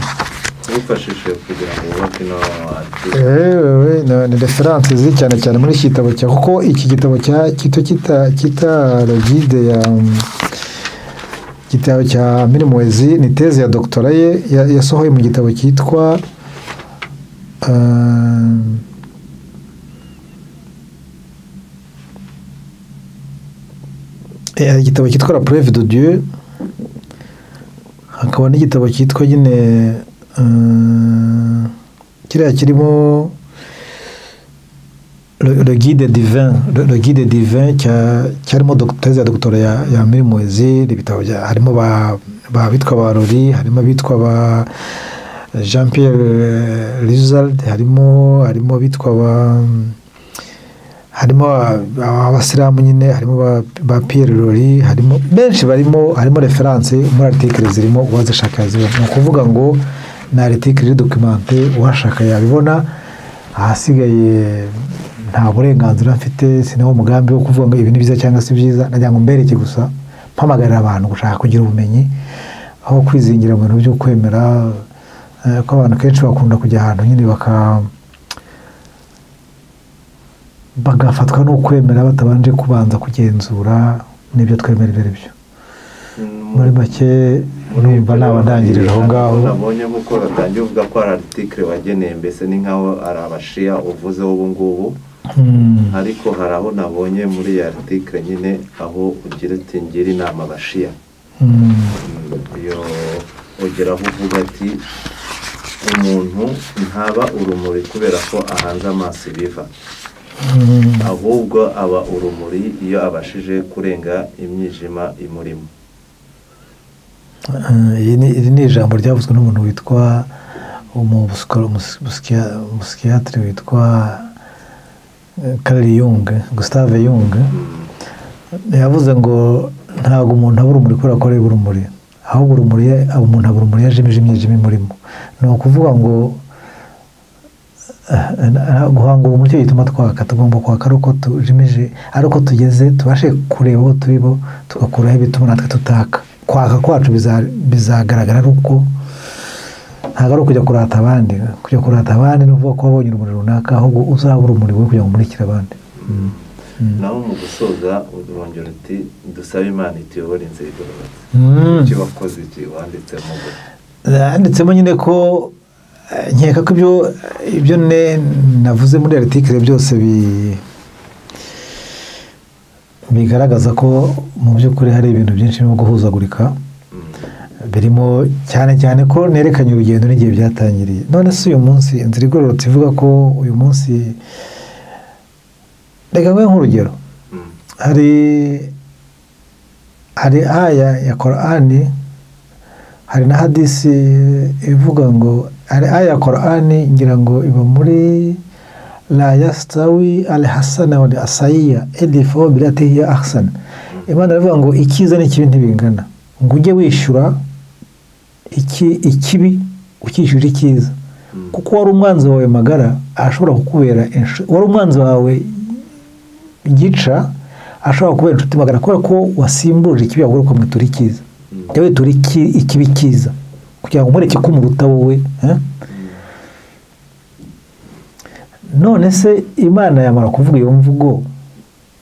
wifashishije kugira ngo wubake ino article. Ni reference ziri cyane cyane muri iki gitabo cya, kuko iki gitabo cya kita le guide ya gitabo cya Milimoezi ni teze ya doctora ye yasohoye mu gitabo cyitwa igitabo cyitwa La Preuve de Dieu, hakaba n'igitabo cyitwa nyine kiriya kirimo le guide divin, le guide divin cyarimo teze ya doctora ya Milimoezi. Ibitabo harimo ba bitwa ba Rori, harimo abitwa ba Jean Pierre Lizard, harimo bitwa ba, harimo abasilamu nyine, harimo ba Pierre Lori, harimo benshi barimo, harimo reference muri article zirimo, uwazishaka yazibona. Ni ukuvuga ngo na article iri documente, uwashaka yabibona. Ahasigaye nta burenganzira mfite, sinaho umugambi wo kuvuga ngo ibi ni byiza cyangwa si byiza, nagira ngo mbereke gusa, mpamagarira abantu gushaka kugira ubumenyi aho kwizingira mu bintu byo kwemera, ko abantu kenshi bakunda kujya ahantu nyine bagafatwa no kwemera batabanje kubanza kugenzura n'ibyo twemera ibyo ari byo. Muri make numva nabandangirira aho ngaho. Nabonye nk'uko batangiye uvuga ko ari article wageneye, mbese ni nkaho ari abashiya uvuze ubu ngubu, ariko hari aho nabonye muri iyi article nyine aho ugira uti ngira inama abashiya. Iyo ugera aho uvuga ati umuntu ntaba urumuri kubera ko ahanze amaso ibiva, ahubwo aba urumuri iyo abashije kurenga imyijima imurimo. Iri ni ijambo ryavuzwe n'umuntu witwa umusikiyatiri witwa Carl Jung, Gustave Jung. Yavuze ngo ntabwo umuntu aba urumuri kubera ko areba urumuri, ahubwo urumuri umuntu aba urumuri yajimije imyijima imurimo. Ni ukuvuga ngo guhanga urumuri cyo gituma twaka, tugomba kwaka ari uko tujimije, ari uko tugeze tubashe kureba aho turi bo, tugakuraho ibituma natwe tutaka. Kwaka kwacu bizagaragara ari uko, ntabwo ari ukujya kurata abandi. Kujya kurata abandi ni ukuvuga ko wabonye urumuri runaka, ahubwo uzaba urumuri wowe kugira ngo umurikire abandi. Naho mu gusoza urongera uti dusabe Imana ituyobore inzira igororotse. Icyo wakoze iki wanditsemo? Yanditsemo nyine ko nkeka ko ibyo navuze muri article byose bigaragaza ko mu by'ukuri hari ibintu byinshi birimo guhuzagurika, birimo cyane cyane ko nerekanye urugendo n'igihe byatangiriye. None se uyu munsi inzira igororotse ivuga ko uyu munsi, reka nguhe nk'urugero, hari Hari aya ya Korani, hari na hadisi ivuga ngo hari aya ya Korani ngira ngo iba muri la yastawi al hasana wal asayya idfa billati hiya ahsan. Imana iravuga ngo icyiza n'ikibi ntibingana, ngo ujye wishyura ikibi ukishyura icyiza, kuko wari umwanzi wawe magara ashobora kukubera, wari umwanzi wawe gica ashobora kubera inshuti magara, kubera ko wasimbuje ikibi ahubwo ukamwitura icyiza, jya witura ikibi cyiza kugira ngo umureke kumuruta wowe. None se Imana yamara kuvuga iyo mvugo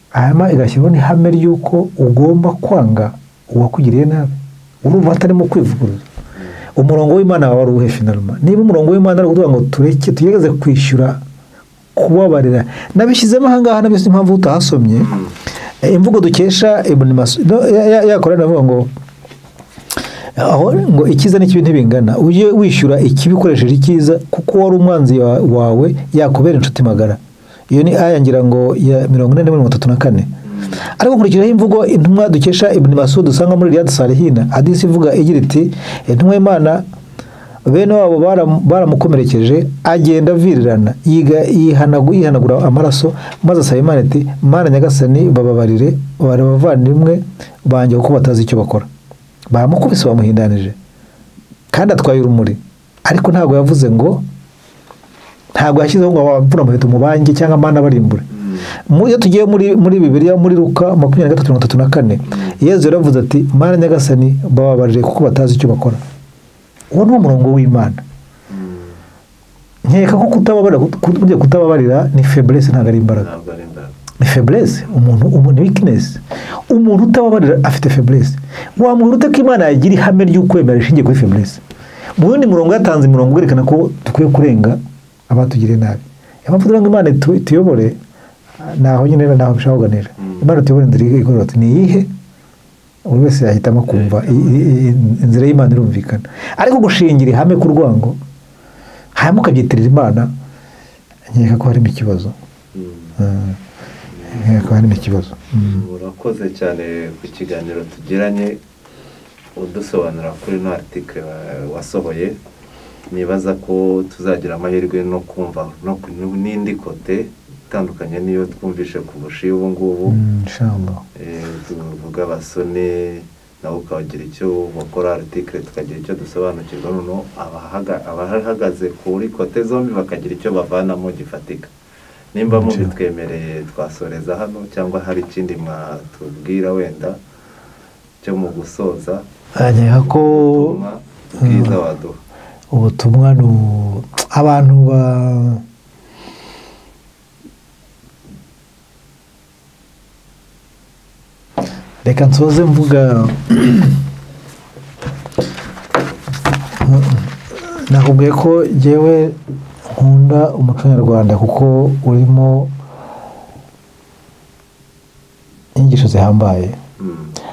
hanyuma igashyiraho n'ihame ry'uko ugomba kwanga uwakugiriye nabi, urumva hatarimo kwivuguruza. Umurongo w'Imana wawe wari uwuhe finalement? Niba umurongo w'Imana ari ukuvuga ngo tureke tugerageze kwishyura kubabarira, nabishyizemo aha ngaha, nabyo impamvu utahasomye. Imvugo dukesha Ibn Mas'ud yakora navuga ngo aho ngo icyiza n'ikibi ntibingana, ujye wishyura ikibi ukoresheje icyiza kuko wari umwanzi wawe yakubera inshuti magara. Iyo ni aya ngira ngo ya 44-34. Ariko nkurikiraho imvugo intumwa dukesha Ibn Mas'ud usanga muri Riyad Salihina, hadisi ivuga igira iti intumwa y'Imana bene wabo baramukomerekeje agenda avirirana yihanagura amaraso, maze asaba Imana ati Mana Nyagasani bababarire bari abavandimwe banjye kuko batazi icyo bakora. Baramukubise bamuhindanije kandi atwaye urumuri, ariko ntabwo yavuze ngo, ntabwo yashyizeho ngo abavuna muheto mu banjye cyangwa Mana barimbure. Iyo tugiye muri Bibiliya muri Luka 23:34, Yezu yaravuze ati Mana Nyagasani bababarire kuko batazi icyo bakora. Uwo ni umurongo w'Imana. Nkeka ko kutababarira ni faiblesse, ntabwo ari imbaraga. Ni faiblesse, umuntu weakness. Umuntu utababarira afite faiblesse. Wamuhura ute ko Imana yagira ihame ry'ukwemera rishingiye kuri faiblesse? Mu wundi murongo yatanze umurongo werekana ko dukwiye kurenga abatugiriye nabi. Impamvu tugira ngo Imana ituyobore naho nyine naho bishaka kuganira. Imana ituyobore inzira igororotse ni iyihe? Buri wese yahitamo kumva inzira y'Imana irumvikana. Ariko gushingira ihame ku rwango hanyuma ukabyitirira Imana, nkeka ko harimo ikibazo. Nkeka ko harimo ikibazo. Urakoze cyane ku kiganiro tugiranye udusobanura kuri ino article wasohoye. Nibaza ko tuzagira amahirwe no kumva n'indi kote itandukanye niyo twumvishe ku bushiye ubu ngubu. Inshallah. Tuvuga abasoni nawe ukagira icyo bakora article tukagira icyo dusobanukirwa, noneho abahagaze kuri kote zombi bakagira icyo bavanamo gifatika. Nimba mubitwemereye twasoreza hano, cyangwa hari ikindi mwatubwira wenda cyo mu gusoza? Nkeka ko bwiza waduha ubutumwa ni abantu ba reka nsoze mvuga, nakubwiye ko jyewe nkunda umuco nyarwanda kuko urimo inyigisho zihambaye.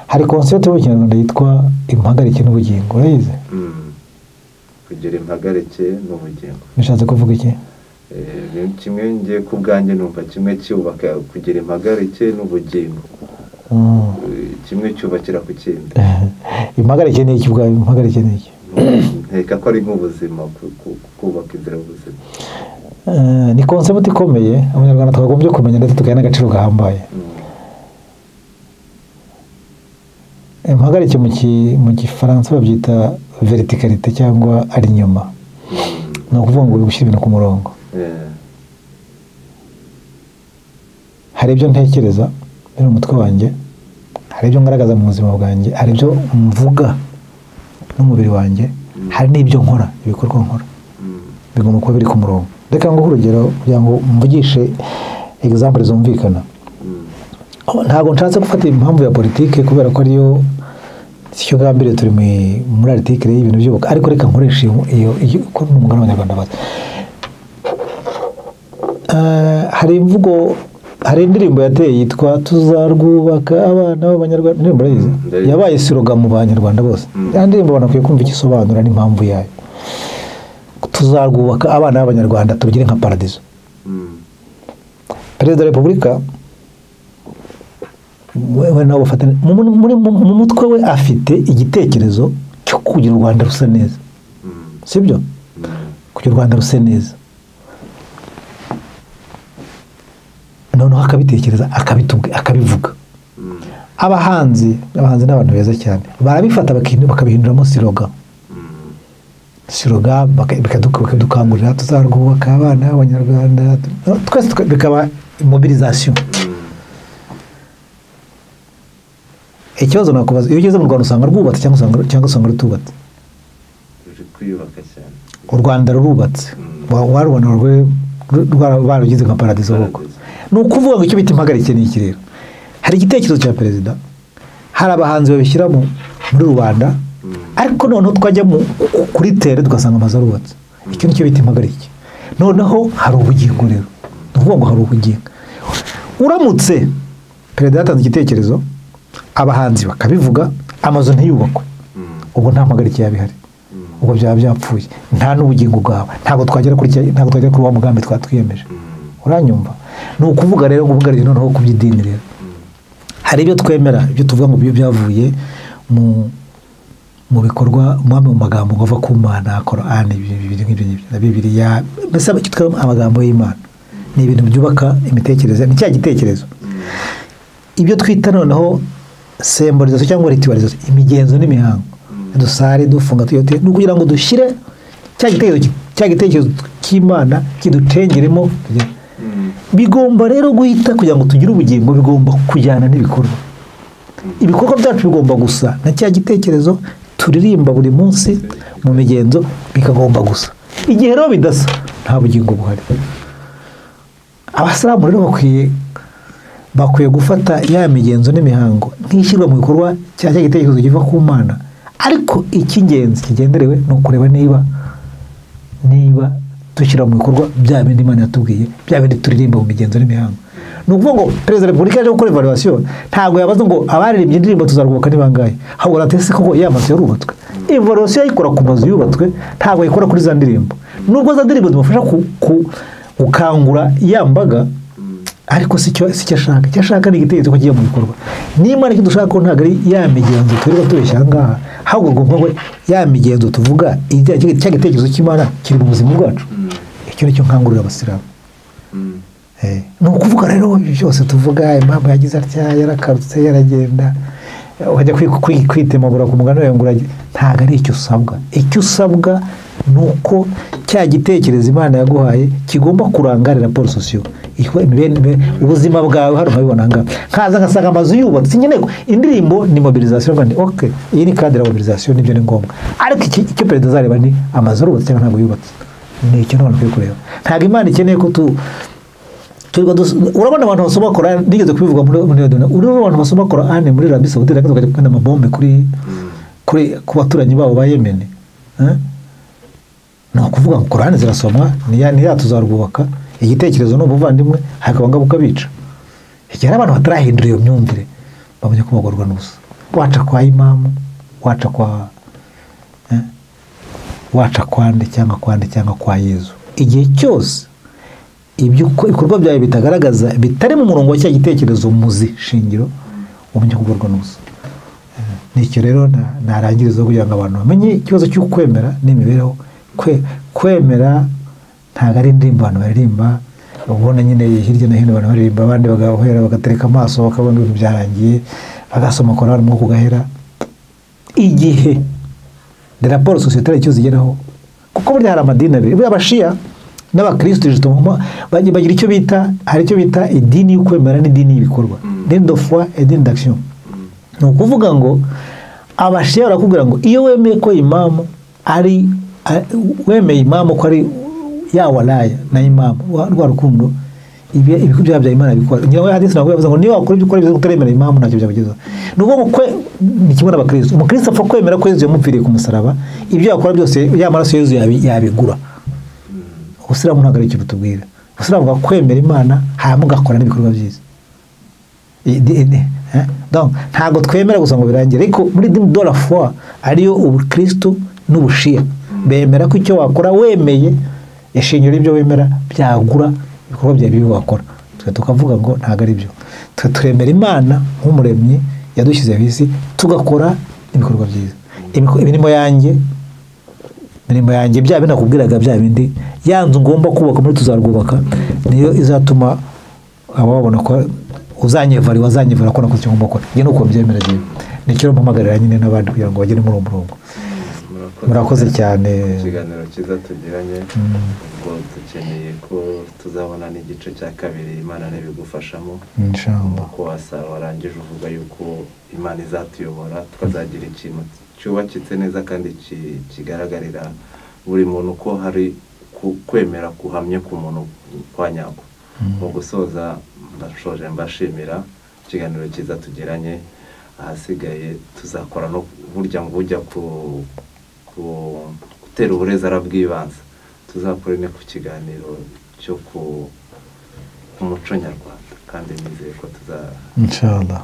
Hari concept yo mu Kinyarwanda yitwa impagarike n'ubugingo, urayizi? Kugira impagarike n'ubugingo bishatse kuvuga iki? Kimwe ngiye ku bwanjye numva kimwe cyubaka kugira impagarike n'ubugingo, kimwe cyubakira ku kindi. Impagarike ni iki bwawe? Impagarike ni iki? Nkeka ko ari nk'ubuzima, kubaka inzira y'ubuzima. Ni concept ikomeye Abanyarwanda twagombye kumenya ndetse tukayiha n'agaciro gahambaye. Impagarike mu Gifaransa babyita verticalité cyangwa ari inyuma. Ni ukuvuga ngo gushyira ibintu ku murongo. Hari ibyo ntekereza biri mu mutwe wanjye, hari ibyo ngaragaza mu buzima bwanjye, hari ibyo mvuga n'umubiri wanjye, hari n'ibyo nkora, ibikorwa nkora bigomba kuba biri ku murongo. Reka nguhe urugero kugira ngo mvugishe example zumvikana. Ntabwo nshatse gufata impamvu ya politike kubera ko ariyo sicyo gambire turi muri article y'ibintu by'ubuka, ariko reka nkoreshe iyo ko n'umugani w'Abanyarwanda bazi. Hari imvugo, hari indirimbo yateye yitwa tuzarwubaka abana b'Abanyarwanda, indirimbo urayizi? Yabaye slogan mu Banyarwanda bose. Ya ndirimbo banakwiye kumva igisobanura n'impamvu yayo. Tuzarwubaka abana b'Abanyarwanda tubigire nka paradizo. Perezida wa Repubulika we nabo bafatana mu mutwe we afite igitekerezo cyo kugira u Rwanda rusa neza, sibyo? Kugira u Rwanda rusa neza, noneho akabitekereza akabivuga. Abahanzi ni abantu beza cyane, barabifata bakabihinduramo siroga bakadukangurira tuzarwubaka abana b'Abanyarwanda twese, bikaba mobilisation. Ikibazo nakubaza, iyo ugeze mu Rwanda usanga rwubatse cyangwa usanga rutubatse? U Rwanda rurubatse, warubona barugize nka paradizo koko. Ni ukuvuga ngo icyo bita impagarike ni iki rero? Hari igitekerezo cya perezida, hari abahanzi babishyira muri rubanda, ariko noneho twajya kuri tere tugasanga amazu arubatse. Icyo nicyo bita impagarike. Noneho hari ubugingo rero, ni ukuvuga ngo hari ubugingo. Uramutse perezida yatanze igitekerezo, abahanzi bakabivuga, amazu ntiyubakwe, ubwo nta mpagarike yaba ihari, ubwo byaba byapfuye, nta n'ubugingo bwawe, ntabwo twagera kuri wa mugambi twatwiyemeje. Uranyumva? Ni ukuvuga rero ngo noneho ku by'idini rero hari ibyo twemera, ibyo tuvuga ngo byavuye mu bikorwa, mu magambo ngo ava ku Mana, Korani, ibintu nk'ibyo na Bibiliya, mbese icyo amagambo y'Imana ni ibintu byubaka imitekerereze, ni cya gitekerezo. Ibyo twita noneho symbolisation cyangwa ritualisation, imigenzo n'imihango, dusare dufunga tuyote, ni ukugira ngo dushyire cya gitekerezo cy'Imana kiducengeremo. Bigomba rero guhita kugira ngo tugire ubugingo, bigomba kujyana n'ibikorwa. Ibikorwa byacu bigomba gusa na cya gitekerezo turirimba buri munsi mu migenzo, bikagomba gusa. Igihe rero bidasa nta bugingo buhari. Abasilamu rero bakwiye gufata ya migenzo n'imihango nk'ishyirwa mu bikorwa cya gitekerezo kiva ku Mana, ariko icy'ingenzi kigenderewe ni ukureba niba dushyira mu bikorwa bya bindi Imana yatubwiye, bya bindi turirimba mu migenzo n'imihango. Ni ukuvuga ngo perezida wa repubulika yaje gukora evaluation, ntabwo yabaza ngo abaririmbye indirimbo tuzarwubaka ni bangahe, ahubwo aratese koko ya mazu yarubatswe. Evaluation ayikora ku mazu yubatswe, ntabwo ayikora kuri za ndirimbo. Nubwo za ndirimbo zimufasha gukangura ya mbaga, ariko si cyo ashaka. Icyo ashaka ni igitekerezo ko kigiye mu bikorwa. Niba aricyo dushaka ko ntabwo ari ya migenzo twirirwa tubeshya aha ngaha, ahubwo ngo ya migenzo tuvuga cya gitekerezo cy'Imana kiri mu buzima bwacu. Icyo nicyo nkangurira abasilamu. Ni ukuvuga rero byose tuvuga, impamvu yagize atya, yarakarutse, yaragenda, ukajya kwitemagura ku mugani wawe ngo ntabwo ari icyo usabwa. Icyo usabwa ni uko cya gitekerezo Imana yaguhaye kigomba kuranga raporo sosiyo, ubuzima bwawe. Hano nkabibona ngaha, nkaza ngasanga amazu yubatse, nkeneye indirimbo ni mobilisation, ngo okay, iyi ni cadre ya mobilisation, nibyo ni ngombwa, ariko icyo perezida azareba ni amazu arubatse cyangwa ntabwo yubatse. Ni icyo none ukwiye kureba. Ntabwo Imana ikeneye ko urabona abantu basoma Korani, nigeze kubivuga muri radio, urabona abantu basoma Korani muri Arabie Saoudite bakajya gukanda amabombe kuri ku baturanyi babo ba Yemen. Ni ukuvuga ngo Korani zirasomwa, ni ya tuzarwubaka, igitekerezo ni ubuvandimwe, hakaba ngabo kabica. Igihe abantu batarahindura iyo myumvire, bamenye ko bagorwa n'ubusa. Waca kwa imamu, waca kwa waca kwande cyangwa kwande cyangwa kwa Yezu, igihe cyose ibyo ibikorwa byawe bitagaragaza bitari mu murongo wa cya gitekerezo muzi shingiro, umenye kugorwa n'ubusa. Nicyo rero narangiriza kugira ngo abantu bamenye ikibazo cyo kwemera n'imibereho. Kwemera ntabwo ari indirimbo abantu baririmba, ubona nyine hirya no hino abantu baririmba, abandi bagahera bagatereka amaso bakabona ibintu byarangiye, bagasoma Korani mu kugahera. Igihe de rapport sociétale icyo zigeraho, kuko burya hari amadini abiri, burya abashiya n'abakristo bagira icyo bita, hari icyo bita idini y'ukwemera n'idini y'ibikorwa, dini de foi et dini d'action. Ni ukuvuga ngo abashiya barakubwira ngo iyo wemeye ko imamu ari wemeye imamu ko ari ya walaya na imamu rwa rukundo, ibikorwa bya Imana bikora. Ngira hadisi nabwo yavuze ngo niyo wakora ibyo ukora utaremera imamu ntacyo byakugezaho. Ni ukuvuga ngo ni kimwe n'abakristo, umukristo apfa kwemera ko Yezu yamupfiriye ku musaraba, ibyo yakora byose ya maraso Yezu yabigura. Ubusilamu ntabwo ari icyo butubwira. Ubusilamu buvuga kwemera Imana hanyuma ugakora n'ibikorwa byiza. Donc ntabwo twemera gusa ngo birangire, ariko muri dini de la foi ariyo ubukristo n'ubushiya bemera ko icyo wakora wemeye ishingiro y'ibyo wemera byagura ibikorwa byawe bibi wakora. Twe tukavuga ngo ntabwo ari byo, twe turemera Imana nk'umuremyi yadushyize ku isi, tugakora ibikorwa byiza. Imirimo yanjye bya bindi nakubwiraga, bya bindi ya nzu ngomba kubaka muri tuzarwubaka, niyo izatuma ababona ko uzanyevara wazanyevara ko nakoze icyo ngomba gukora. Njye nuko mbyemera, njyewe nicyo mpamagarira nyine n'abandi kugira ngo bagere muri uwo murongo. Murakoze cyane. Ikiganiro cyiza tugiranye, ubwo dukeneye ko tuzabona n'igice cya kabiri, Imana ntibigufashamo. Inshallah. Uko warangije uvuga yuko Imana izatuyobora tukazagira ikintu cyubakitse neza kandi kigaragarira buri muntu ko hari kwemera kuhamye ku muntu kwa nyako. Mu gusoza ndashoje mbashimira ikiganiro cyiza tugiranye, ahasigaye tuzakora no burya ngo ujya gutera uburezi arabwibanza, tuzakore ne ku kiganiro cyo ku muco nyarwanda, kandi nizeye ko Inshallah.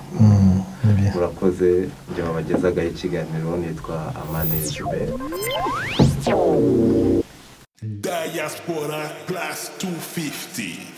Murakoze. Njye wabagezagaho ikiganiro nitwa Amani Jubert. Diaspora Class 250.